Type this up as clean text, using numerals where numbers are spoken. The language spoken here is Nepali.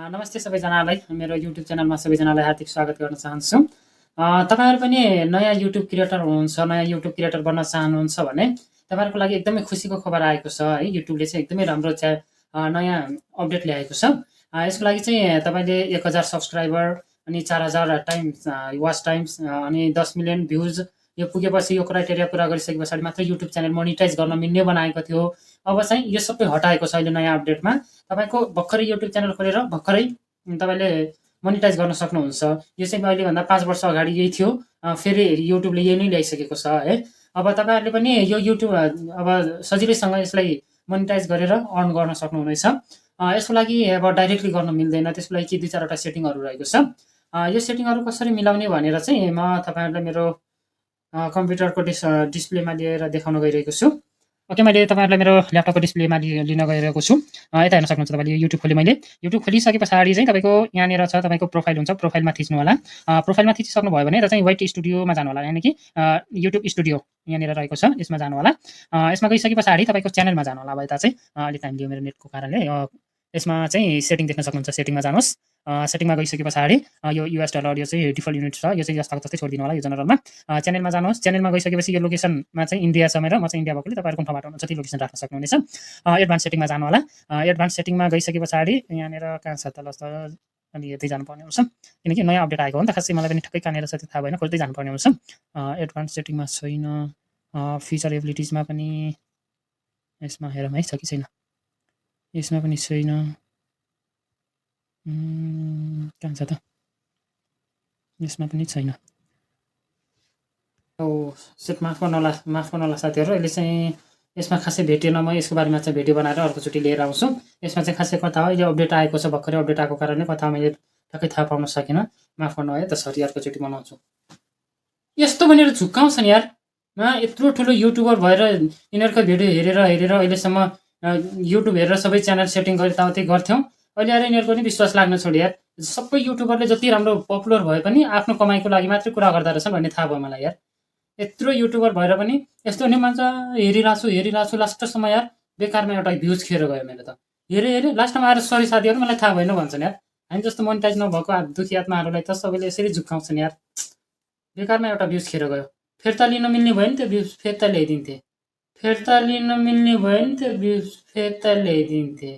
नमस्ते सबैजनालाई मेरो युट्युब च्यानलमा सबैजनालाई हार्दिक स्वागत गर्न चाहन्छु। तपाईँहरू पनि नयाँ युट्युब क्रिएटर हुनुहुन्छ, नयाँ युट्युब क्रिएटर बन्न चाहनुहुन्छ भने तपाईँहरूको लागि एकदमै खुसीको खबर आएको छ है। युट्युबले चाहिँ एकदमै राम्रो नयाँ अपडेट ल्याएको छ। यसको लागि चाहिँ तपाईँले 1000 सब्सक्राइबर अनि 4000 टाइम्स वाच टाइम्स अनि 10 मिलियन भ्युज यो पुगेपछि यो क्राइटेरिया पुरा गरिसके पछाडि मात्रै युट्युब च्यानल मोनिटाइज गर्न मिल्ने बनाएको थियो। अब चाहिँ यो सबै हटाएको छ अहिले नयाँ अपडेटमा। तपाईँको भर्खरै युट्युब च्यानल खोलेर भर्खरै तपाईँले मोनिटाइज गर्न सक्नुहुन्छ। यो चाहिँ अहिलेभन्दा 5 वर्ष अगाडि यही थियो। फेरि युट्युबले यही नै ल्याइसकेको छ है। अब तपाईँहरूले पनि यो युट्युब अब सजिलैसँग यसलाई मोनिटाइज गरेर अर्न गर्न सक्नुहुनेछ। यसको लागि अब डाइरेक्टली गर्न मिल्दैन, त्यसको लागि दुई चारवटा सेटिङहरू रहेको छ। यो सेटिङहरू कसरी मिलाउने भनेर चाहिँ म तपाईँहरूलाई मेरो कम्प्युटरको डिस्प्लेमा लिएर देखाउन गइरहेको छु। ओके, मैले तपाईँहरूलाई मेरो ल्यापटपको डिस्प्लेमा लिन गइरहेको छु। यता हेर्न सक्नुहुन्छ तपाईँले युट्युब खोलेँ मैले। युट्युब खोलिसके पछाडि चाहिँ तपाईँको यहाँनिर छ तपाईँको प्रोफाइल हुन्छ, प्रोफाइलमा थिच्नु होला। प्रोफाइलमा थिचिसक्नुभयो भने यता चाहिँ वाइट स्टुडियोमा जानु होला, यानि कि युट्युब स्टुडियो यहाँनिर रहेको छ, यसमा जानु होला। यसमा गइसके पछाडि तपाईँको च्यानलमा जानु होला। अब यता चाहिँ अहिले टाइम लियो मेरो नेटको कारणले। यसमा चाहिँ सेटिङ देख्न सक्नुहुन्छ, सेटिङमा जानुहोस्। सेटिङमा गइसके पछाडि यो युएस डलर यो चाहिँ डिफल्ट युनिट छ, यो चाहिँ जस्ताको तस्तै छोडिदिनु होला यो जनरलमा। च्यानलमा जानुहोस्। च्यानलमा गइसकेपछि यो लोकेसनमा चाहिँ इन्डिया छ मेरो, म चाहिँ इन्डिया भएकोले तपाईँहरू कुन ठाउँबाट हुनुहुन्छ त्यो लोकेसन राख्न सक्नुहुनेछ। एडभान्स सेटिङमा जानु होला। एडभान्स सेटिङमा गइसके पछाडि यहाँनिर कहाँ छ त ल अनि हेर्दै जानुपर्ने हुन्छ, किनकि नयाँ अपडेट आएको हो नि त। खासै मलाई पनि ठ्याक्कै कहाँनिर छ त्यो थाहा भएन, खोज्दै जानुपर्ने हुन्छ। एडभान्स सेटिङमा छैन, फिचर एबिलिटिजमा पनि यसमा हेरौँ है छ कि छैन, यसमा पनि छैन। कहाँ छ त, यसमा पनि छैन। माफ गर्नु होला साथीहरू, अहिले चाहिँ यसमा खासै भेटेन। म यसको बारेमा चाहिँ भिडियो बनाएर अर्कोचोटि लिएर आउँछु। यसमा चाहिँ खासै कथा हो, अहिले अपडेट आएको छ, भर्खरै अपडेट आएको कारणले कथा मैले ठ्याक्कै थाहा पाउन सकिनँ, माफ गर्नु है त सरी। अर्कोचोटि बनाउँछु। यस्तो भनेर झुक्काउँछन् यार। यत्रो ठुलो युट्युबर भएर यिनीहरूको भिडियो हेरेर अहिलेसम्म युट्युब हेरेर सबै च्यानल सेटिङ गरी ताउतै गर्थ्यौँ। अहिले आएर यिनीहरूको पनि विश्वास लाग्न छोड्यो यार। सबै युट्युबरले जति राम्रो पपुलर भए पनि आफ्नो कमाइको लागि मात्रै कुरा गर्दा रहेछन् भन्ने थाहा भयो मलाई यार। यत्रो युट्युबर भएर पनि यस्तो नि मान्छ, हेरिरहेको छु लास्टसम्म यार बेकारमा एउटा भ्युज खेर गयो मेरो त। हेरेँ लास्टमा आएर सरी साथीहरू मलाई थाहा भएन भन्छन् यार। हामी जस्तो मोनिटाइज नभएको दुखी आत्माहरूलाई त सबैले यसरी झुक्काउँछन् यार। बेकारमा एउटा भ्युज खेर गयो। फिर्ता लिन मिल्ने भयो नि त्यो भ्युज, फिर्ता ल्याइदिन्थे। फिर्ता लिन मिल्ने भयो नि त्यो भ्युज, फिर्ता ल्याइदिन्थे।